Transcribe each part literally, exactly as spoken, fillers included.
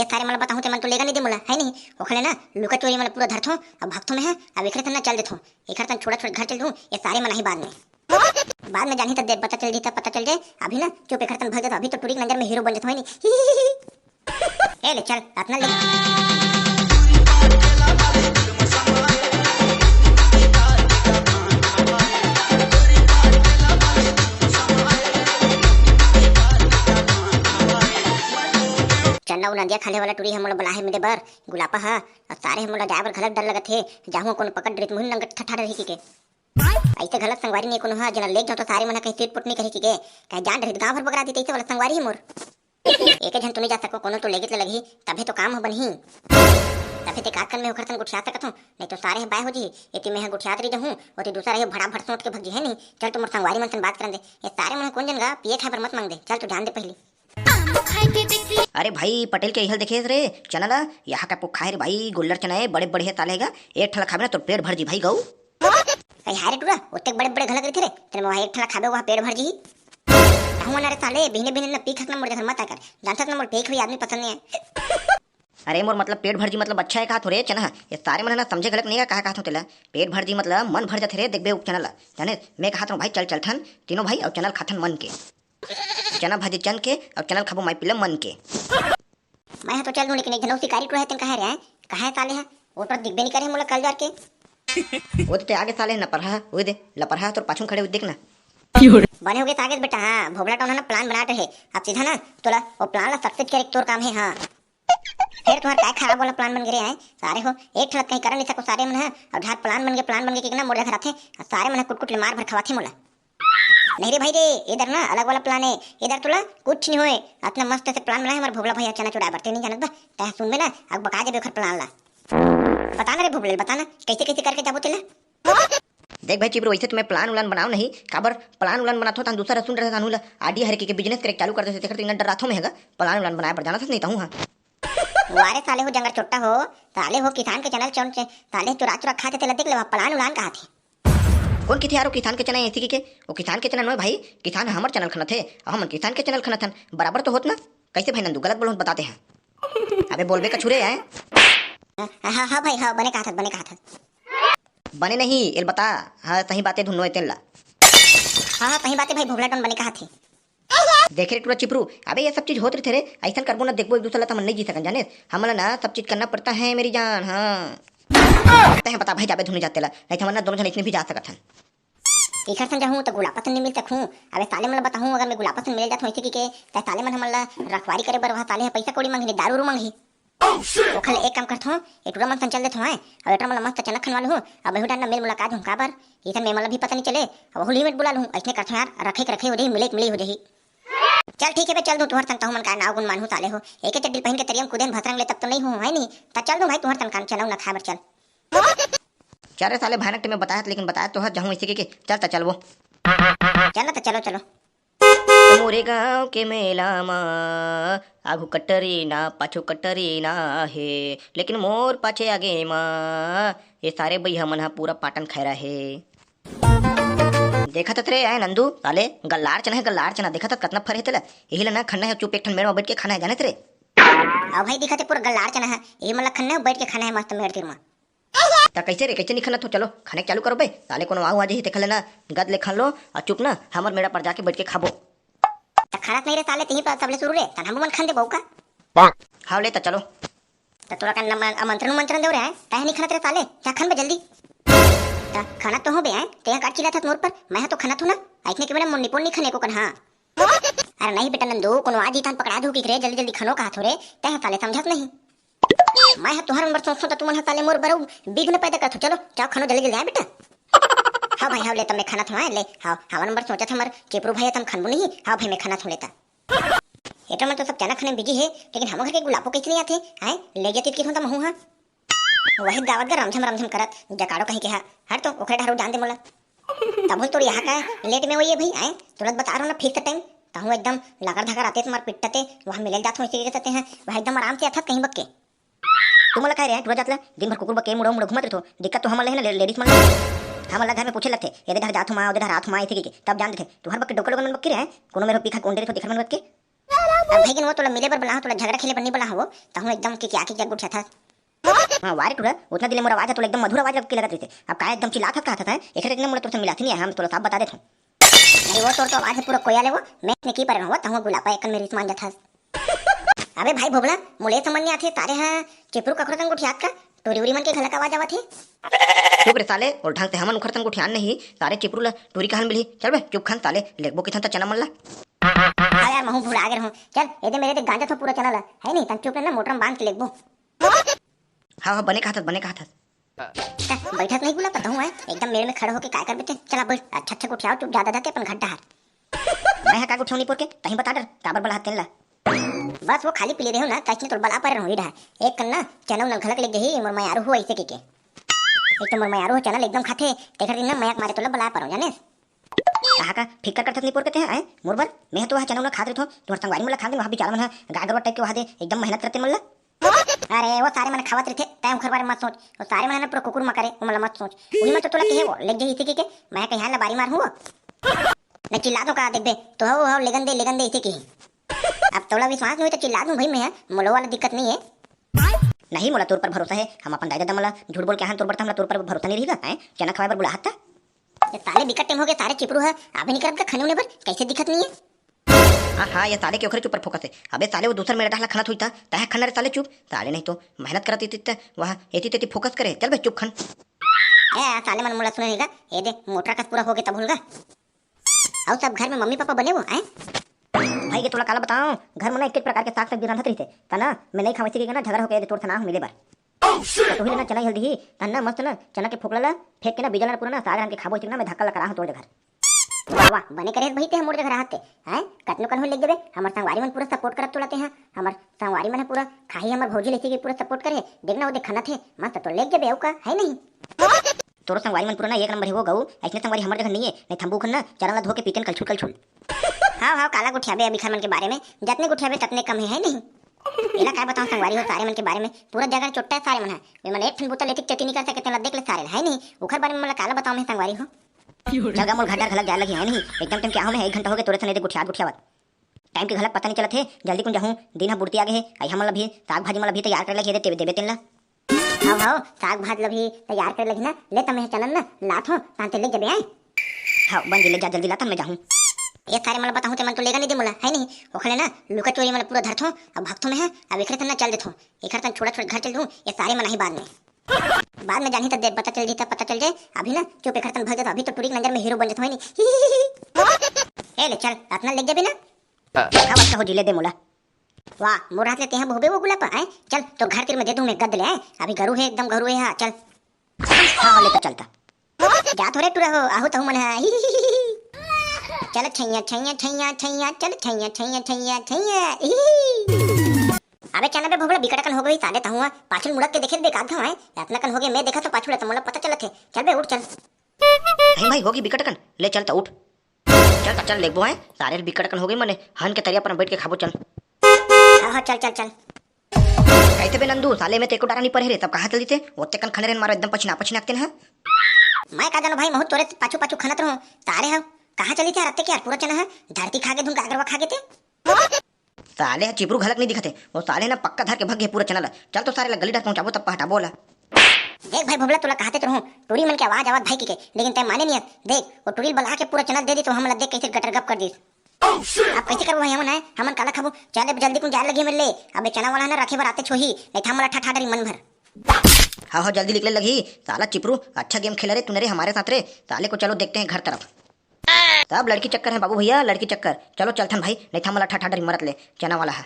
ये सारे मन ल बताहूं ते मन तो लेगा नहीं दे मोला, है नहीं? ओखले ना लुका चोरी मन ल पूरा धरथों, अब भगथों मैं, है, अब एकरे तन ना चल देथों। एकर तन छोड़ा छोड़ घर चल दूं, ये सारे मन आही बाद में। बाद में जानही त दे, पता चल जही त पता चल जाए। अभी ना चुप एकर तन भग देथों, अभी तो टुरी के नजर में हीरो बन जथों, है नहीं? ए ले चल, अतना ले। चना उनंदिया खाले वाला टुरी ह मोला बलाहे मिले बर, गुलापा ह, अउ सारे ह मोला जाए बर घलक डर लगत हे, जाहूं कोनो पकड़ डरित मुहिन नंगट ठठार रही के। अइसे घलक संगवारी नहीं कोनो ह, जेला लेग जाओ तो सारे मन ह कहीं तीर पुट नहीं करी के, कहीं जान रही गांव भर बगरा दी, तइसे वाला संगवारी ही मोर। एके झन तो नहीं जा सको, कोनो तो लेगे त लगही, तभे तो काम ह बनही। तभे ते काकन में ओखर सन गुठिया सकत हूं, नहीं तो सारे ह बाय हो जी। एती मैं ह गुठियात रही जाहूं, ओती दूसरा रही भड़ा भड़ सोच के भग जी, है नहीं? चल तो मोर संगवारी मन सन बात करन दे। ये सारे मन ह कोन जन गा, पिए खाए बर मत मांग दे, चल तू जान दे पहली। अरे भाई, पटेल के इहल देखे रे, चना ला, यहाँ का पोखा है रे भाई, गोल्लर चना है, बड़े बड़े है ताले गा, एक ठला खाबे ना, तोर पेट भर जी भाई गऊ। कही हाय रे टूरा, ओतेक बड़े बड़े घलक रहिथे रे, तेरे में वहाँ एक ठला खाबे, वहाँ पेट भर जी। कहूँ ना रे साले, बिहने बिहने ना पी खक ना मोर जगह मत आकर, जान सक ना मोर पी खवी आदमी पसंद नहीं है। अरे मोर मतलब पेट भर जी मतलब अच्छा है कहा थोरे चना, ये सारे मन ना समझे घलक नहीं है, कहा कहा थो तेला, पेट भर जी मतलब मन भर जाथे रे, देखबे उ चना ला, जाने, मैं कहा थो भाई चल चलथन, तीनों भाई और चना ल खाथन मन के। चना भाजी चन के, अब चना ल खाबो माई पीला मन के। मैं ह तो चल दूं, लेकिन एक झन अउ शिकारी टूरा हे, तेन कहाँ रे आए? कहाँ हे साले ह? वो तो दिखबे नहीं करे मोला कल जार के। वो तो ते आगे साले ह, न परहा, वो दे, लपरहा तोर पाछू खड़े हुए देख ना। बने हो गए सागे बेटा, हाँ, भोबला टोन है ना, plan बनात रहे। अब सीधा ना, तोला वो plan ला success करे तोर काम है, हाँ। फिर तुम्हार काय खराब वाला plan बन गए आए? सारे हो, एक ठलक कहीं कर नहीं सको सारे मन है, अब झार plan बन गए, plan बन गए कि ना मोर जगह रहते, सारे मन है कुट कुट ले मार भर खवाथे मोला। नहीं रे भाई रे, इधर ना अलग वाला plan है। इधर तोला कुछ नहीं होए, इतना मस्त से plan बनाए हमारे भोबला भैया चना चुराए बर, ते नहीं जानत बा, तै सुनबे ना, अब बका देबे ओखर plan ला। बता ना रे भोबले, बता ना, कैसे कैसे करके जाबो तेला? देख भाई चिपरू, वैसे तो मैं plan उलान बनाओ नहीं, काबर plan उलान बनाथो तहन दूसरा सुन रहे तहन उला आडी हरे के, के business करे चालू कर दे, तेकर तो इतना डर राथो में हैगा, plan उलान बनाए पर जाना था नहीं तहूँ हाँ। वारे साले हो जंगर चोट्टा हो, साले हो किसान के चना ल चौन चे, साले चुरा चुरा खाते तेला देख ले, plan उलान कहा थे। कौन किथे यार, वो किसान के चना ऐसी के, वो किसान के चना नोय भाई, किसान हमर चना ल खनत हे, अउ हमन किसान के चना ल खनत हन, बराबर तो होत ना। कैसे भाई नंदू, गलत बोलो बताते हैं। अबे बोलबे कछुरे आए। हाँ, हाँ, हाँ भाई, हाँ, बने कहा था, बने कहा था। बने नहीं, एल बता। हाँ, सही बातें धुनो तेन ला। हाँ, हाँ, सही बातें भाई, भोभला टोन बने कहा थे। देखे रे टूरा चिपरू, अबे ये सब चीज होत रहिथे रे, अइसन करबो ना देखबो एक दूसर ला त हमन नहीं जी सकन, जाने? हमन ला ना सब चीज करना पड़ता है मेरी जान, हाँ। तैं बता भाई, जाबे धुन नहीं जाते ला, नहीं त हमन ना दोनों जन इसने भी जा सकत हन। एकर संग जाहूँ त गुलापा से नहीं मिल सकूँ। अबे साले मन ला बताहूँ, अगर मैं गुलापा से मिले जात हूँ ऐसे की के, त साले मन हमन ला रखवारी करे बर वहाँ साले ह पैसा कौड़ी मांगही, दारू उरू मांगही। ओखर ले एक काम करथों, ए टूरा मन संग चल देथों, हैं? अउ ए टूरा मन ला मस्त चना खनवा लूँ, अब एहू डांड ना मिल मुलाकात हूँ काबर? ये सब में मन ला भी पता नहीं चले, अब ओहू limit बुला लूँ, ऐसने करथों यार, रखे के रखे हो जाही, मिले के मिले हो जाही। चल ठीक है बे, चल दूँ तुहर संग, तहूँ मन का नाव गुन मानहू साले हो, एके चड्डी पहिन के तरिया म कूदे हन भतरंग ले, तब तो नहीं हूँ, है नहीं? त चल दूँ भाई तुहर संग, कान चलाऊ ना खाए बर चल। चल रे साले, भयानक टाइम में बताया था, लेकिन बताया तो है, जाहूँ इसी के, के, चल त चलबो। चल ना त चलो, चलो। मोरे गांव के मेला मा आघू कटरीना, पाछू कटरीना हे, लेकिन मोर पाछे आगे मा ये सारे बइहा मन ह पूरा पाटन खैरा हे। देखत हत रे, आए नंदू, साले गल्लार चना हे, गल्लार चना, देखत हत कतना फर हे तेला। यही ला ना खन्ना हे, चुप एक ठन मेड़ मा बैठ के खाना हे, जानत रे। अब भाई दिखत हे पूरा गल्लार चना हे, यही मन ला खन्ना हे, बैठ के खाना हे मस्त मेड़ तीर मा। त कैसे रे, कैसे नहीं खनत हो? चलो, खाने के चालू करो बे। साले कोनो आऊ आ जाही, तेखर ले ना, गद ले खन लो, अउ चुप ना, हमर मेड़ा पर जाके बैठ के खाबो। त खानत नहीं रे साले, तिही पर सबले शुरू रे, तन हमू मन खन दे बहू का। हाव ले त चलो। त तोला का नम-, आमंत्रण उमंत्रण देव रे, हैं? तैं नहीं खनत रे साले, जा खन बे जल्दी। त खनत तो हो बे, हैं? तें काट चिल्लात हस मोर पर, मैं ह तो खनत हूँ ना, अइसने के बेरा मोर निपोन नहीं खने को कन, हाँ। अरे नहीं बेटा नंदू, कोनो आ जी तहन पकड़ा दू कि रे, जल्दी जल्दी खनो कहा थो रे, तैं ह साले समझत नहीं। मैं ह तुहर मन बर सोचथों त तुमन ह साले मोर बर अउ विघ्न पैदा करथो। चलो, जाओ खनो जल्दी जल्दी, आए बेटा। हाँ भाई, हाँ ले त मैं खनत हूँ, ले, हाँ, हमर मन बर सोचत हमर चिपरू भाई, त हम खनबो नहीं, हाँ भाई, मैं खनत हूँ ले त। एटा मन तो सब चना खने में busy हे, लेकिन हमर घर के गुलापो कैसे नहीं आथे, आए, ले जाती कि त महू हाँ। वही गावत गा रमझम रमझम करत, जकाड़ो कहीं के हा, हट तो, ओखरे डहरो जान दे मोला। तभो तोर यहाँ का late में वही है भाई, आए, तुरंत बता रहा हूँ ना, fix time, तहूँ एकदम लगर धगर आते तुम्हार पिट्टते, वहाँ मिले जात हूँ इसी के तते हैं, वहाँ एकदम आराम से अथत कहीं बक्के। तू मोला कह रहे हैं, टूरा जात ला, दिन भर कुकुर बक्के मुड़ो मुड़ो घूमत रहतो, दिक्कत तो हमन ले है ना, ले-, ladies मन ले। हमन ला घर में पूछे लगथे, एदे डहर जात हूँ माँ, ओदे डहर आत हूँ माँ, इसी के, तब जान देथे, तुहर बक्के डोकर लोगन मन बक्के रहे हैं, कोनो मेरो पीखा कोंडे रहतो, दिखर मन बक्के। अब भाई, वो तोला मिले बर बला हो, तोला झगड़ा खेले बर नहीं बला हो, तहूँ एकदम के क्या के क्या गुठिया था। हाँ, वारे टुरा, उतना दिन ले मोर आवाज ह तोला एकदम मधुर आवाज लग के लगत रहिथे। अब काय एकदम चिल्लात हस, कहत हस, हैं? एकरे दिन मोला तोर संग मिलात ही नहीं, हम तोला साफ बता देत हूँ। अरे वो तोर तो आवाज ह पूरा कोया ले वो, मैं ने की पर रहूँ, तहूँ गुलापा एकन मेरी मान जात हस। अबे भाई भोबला, मोले समझ नहीं आथे, तारे हा चिपरू कखरो संग गोठियात का, टोरी उरी मन के घलक आवाज आवत हे। चुप रे साले, और ढंग से हमन उखर संग गोठियान नहीं, सारे चिपरू ला टोरी कहन मिलही। चल बे, चुप खन साले, लेगबो किथन त चना मन ला। हाँ यार, महूँ भुला गे रहूँ। चल, एदे मेरे दे गांजा थो पूरा चना ला, है नहीं, तन चुप रहना, मोटर में बांध के लेगबो। हाँ, हाँ, बने कहत हस, बने कहत हस। त बैठत नहीं गुलापा, तहूँ है, एकदम मेड़ में खड़ा होके काय करबे ते? चला बैठ, अच्छा अच्छा गोठियाओ, चुप ज्यादा दाते अपन घड्डा हर। मैं हा का गोठियाओ नहीं पोर के, तहीं बता डर, काबर बला हस तेन ला। बस वो खाली पीले रहो ना, कैसने तोर बला पर रहूँ, इड़ा। एक कन्ना चना उना घलक लेग जही, मोर मयारू हो ऐसे के के। एक तो मोर मयारू हो चना ले एकदम खाथे, तेकर दिन ना मयाक मारे तोला बला पर रहूँ, जाने? कहा का फिकर करथस नहीं पोर के ते, हैं? मोर बर, मैं तो वह चना उना खात रहिथो, तोहर संगवारी मन ला खा दिन, वहाँ बिचारा मन हा गाय गरवा टाइप के वहाँ दे, एकदम मेहनत करते मन ला। अरे, वो सारे मन खावत रहिथे, तैं उखर बारे मत सोच। वो सारे मन ना पूरा कुकुर मकर ए, वो मन ला मत सोच। उही मन तो तोला कहे वो, लेग जही इसे के, मैं कहीं ला बारी मार हूँ वो। न चिल्ला दो का, देखबे, तो हो, हो, लेगन दे, लेगन दे, इसे के। अब तोला विश्वास नहीं होई तो चिल्ला दूँ भाई मैं, मोला वाला दिक्कत नहीं है। नहीं, मोला तोर पर भरोसा है, हम अपन दाई ददा मन ला झूठ बोल के आहन तोर बर, त हमला तोर पर भरोसा नहीं रहेगा, हैं? चना खवाए बर बुलाहत था। ये साले बिकट टाइम हो गया, सारे चिपरू है, अभी नहीं करत का खाने उन्हें बर, कैसे दिखत नहीं है? हाँ, हाँ, ये साले के ओखरे के ऊपर फोकस है। अबे साले, वो दूसर मेरा डाहला खाना थोई था, तहे खाना रे साले, चुप। साले नहीं तो मेहनत करत इति त वहाँ एती तेती फोकस करे। चल बे, चुप खन। ए, साले मन मोला सुने नहीं का? ए दे, मोटरा कस पूरा हो गए तब होलगा। अउ सब घर में मम्मी पापा बने हो, हैं? भाई के तोला काला बताओ, घर में ना एक एक प्रकार के साग सब्जी रांधत रहिथे। तना, मैं नहीं खावे के ना झगड़ा होके ए दे तोर से ना मिले बर। तो तोही ले ना चना हल्दी ही, तन ना मस्त ना चना के फोकला ला फेंक के ना बीजा ला पूरा ना साग रांध के खाबो, ठीक ना, मैं धक्का ला करा हूँ तोर घर। वाह, वाह, बने करे भाई ते मोर जगह रहते, हैं? कतनो कन हो लेग देबे, हमर संगवारी मन पूरा सपोर्ट करत तोला ते हैं, हमर संगवारी मन ह पूरा खाही, हमर भौजी लेसी के पूरा सपोर्ट करे, देख ना वो देखना थे, मस्त तो लेग देबे, अउ का, है नहीं? तोरो संगवारी मन पूरा ना एक नंबर हे वो गऊ, ऐसने संगवारी हमर जगह नहीं है, नहीं थम्बू खन ना, चरण ला धो के पीतन कलछुल कलछुल। हाँ, हाँ, काला गुठियाबे अभी खर मन के बारे में, जतने गुठियाबे ततने कम है, है नहीं? एला काय बताऊं संगवारी हो सारे मन के बारे में, पूरा जगह चोट्टा है सारे मन है, वे मन एक ठन बूता लेतिक चेती नहीं कर सके, तेला देख ले सारे ला, है नहीं? उखर बारे में मोला काला बताऊं मैं संगवारी हो। चल गा मोर घर डर घलक जाए लगी है नहीं, एकदम टाइम क्या हो मैं एक घंटा हो गया तोरे से नहीं दे गुठियात गुठियावत। टाइम के घलक पता नहीं चलत हे, जल्दी कुन जाहूं, दिन ह बुड़ती आगे हे, आई हमन ला भी साग भाजी मन ला भी तैयार करे लगी हे, देबे देबे तेन ला। हाव हाव, साग भात ला भी तैयार करे लगी ना, ले त मैं चनन ना लात हो, तांते ले जबे आए। हाव बन जी, ले जा जल्दी लात, मैं जाहूं। ये सारे मन ला बताहूं ते मन तो लेगा नहीं दे मोला, है नहीं? ओखले ना लुका चोरी मन ला पूरा धरथो, अब भगथो मैं है, अब एकरे तन ना चल देथो, एकर तन छोड़ा छोड़ घर चल दूं, ये सारे मन ही बाद में। बाद में जानी त दे, पता चल जी त पता चल जाए। अभी ना चुप एकर तन भग जाता, अभी तो टुरी के नजर में हीरो बन जाता है नहीं। ए ले चल, अपना ले जाबे ना। हाँ, बस हो जी, ले दे मोला। वाह, मोर हाथ ले तेहा बहुबे वो गुलाब, हैं? चल, तो घर तीर में दे दूं मैं गद ले, हैं? अभी गरू है, एकदम गरू है, हाँ, चल। हाँ, हाँ, ले तो चलता। जा थोड़े टुरा हो, आहू तहू मन है। चल छैया, छैया, छैया, छैया, चल छैया, छैया, छैया, छैया। अबे चना बे भोबला बिकट अकन हो गई, साले तहुआ पाछू मुड़क के देखे बेकार था, हैं? इतना कन हो गए, मैं देखा तो पाछू ले तो मोला पता चलत है। चल बे उठ चल। नहीं भाई, होगी बिकट अकन, ले चल तो उठ। चल त चल लेगबो है, सारे बिकट अकन हो गई मने, हन के तरिया पर बैठ के खाबो चल। हाँ, हाँ, चल, चल, चल। कैसे बे नंदू, साले में तो एको डारा नहीं पड़े रे, तब कहाँ चल दीते? ओते कन खने रहन मारो एकदम पछिना पछिना के ना। मैं का जानो भाई, महू तोरे पाछू पाछू खनत रहूं, तारे हो। कहाँ चली थे रत्ते के यार, पूरा चना है, धरती खा के धुन गागरवा खा के ते। साले ह चिपरू घलक नहीं दिखत हे। वो साले ना पक्का धर के भग गे पूरा चना ला। चल तो सारे ला गली डर पहुंचाबो तब हटाबो ला। देख भाई भोबला, तोला कहते तो रहूं, टूरी मन के आवाज आवत भाई की के, लेकिन तय माने नहीं हस। देख, वो टूरी बला के पूरा चना दे दी तो हमन ला देख कैसे गटर गप कर दिस। अब कैसे करबो भाई हमन आए, हमन काला खाबो? चल अब जल्दी कुन जाए लगी हमन ले। अबे चना वाला ना रखे बर आते छोही, नहीं था हमला ठा ठा डरी मन भर। हाँ, हाँ, जल्दी निकले लगी। साला चिपरू, अच्छा गेम खेला रे तूने रे हमारे साथ रे। साले को चलो देखते हैं घर तरफ। सब लड़की चक्कर है बाबू भैया, लड़की चक्कर। चलो चलथन भाई, नहीं था मला ठा ठा डरी मरत ले, चना वाला है।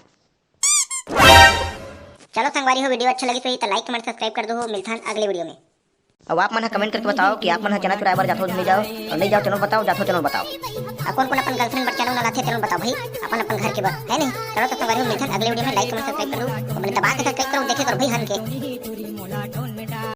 चलो संगवारी हो, वीडियो अच्छा लगी तो लाइक कमेंट सब्सक्राइब कर दो, मिलथन अगले वीडियो में। अब आप मन ह कमेंट करके बताओ कि आप मन ह चना चुराए बर जाथो नहीं जाओ, और नहीं जाओ चैनल बताओ, जाथो चैनल बताओ। आ कौन कौन अपन गर्लफ्रेंड बर चैनल उना लाथे चैनल बताओ भाई, अपन अपन घर के बर है नहीं। चलो तो संगवारी हो, मिलथन अगले वीडियो में, लाइक कमेंट सब्सक्राइब कर दो, अपने दबा के सब्सक्राइब करो, देखे करो भाई हन के।